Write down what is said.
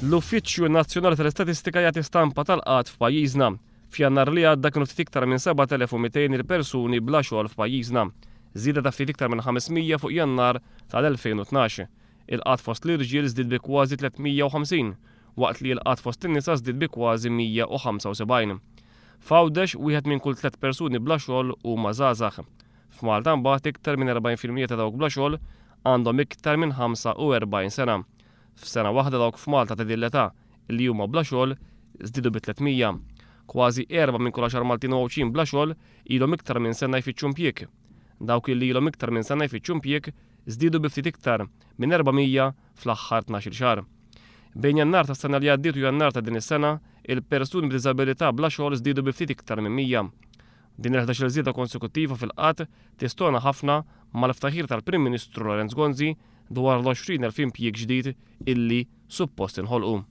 L-Uffiċċju Nazzjonali tal-Istatistika jagħti stampa tal-qgħad f'pajjiżna. F'Jannar li għadda kienu ftit iktar minn 7,200 il-persuni bla xogħol f'pajjiżna. Żieda ta' ftit iktar minn 500 fuq Jannar tal-2012. Il-qgħad fost l-irġiel żdied bi kważi 350, waqt li l-qgħad fost in-nisa żdied bi kważi 175. F'Għawdex, wieħed minn kull tlett persuni bla xogħol huma żgħażagħ. F'Malta mbagħad iktar minn 40% ta' dawk bla xogħol għandhom iktar minn 45 sena. F'sena waħda dawk f'Malta ta' din l-età li huma bla xogħol żdiedu bi 300. Kważi erba' minn kull għaxar Maltin u Għawdxin bla xogħol ilhom iktar minn sena jfittxu impjieg. Dawk li ilhom iktar minn sena jfittxu impjieg żdiedu bi ftit iktar minn 400 fl-aħħar tnax-il xahar. Bejn Jannar tas-sena li għaddiet u Jannar ta' din is-sena, il-persuni b'diżabilità bla xogħol żdiedu bi ftit iktar minn 100. Din il-ħdax-il żieda konsekuttiva fil-qgħad tistona ħafna mal-ftaħir tal-Prim Ministru Lawrence Gonzi dwar l-20,000 impjieg ġdid illi suppost inħolqu.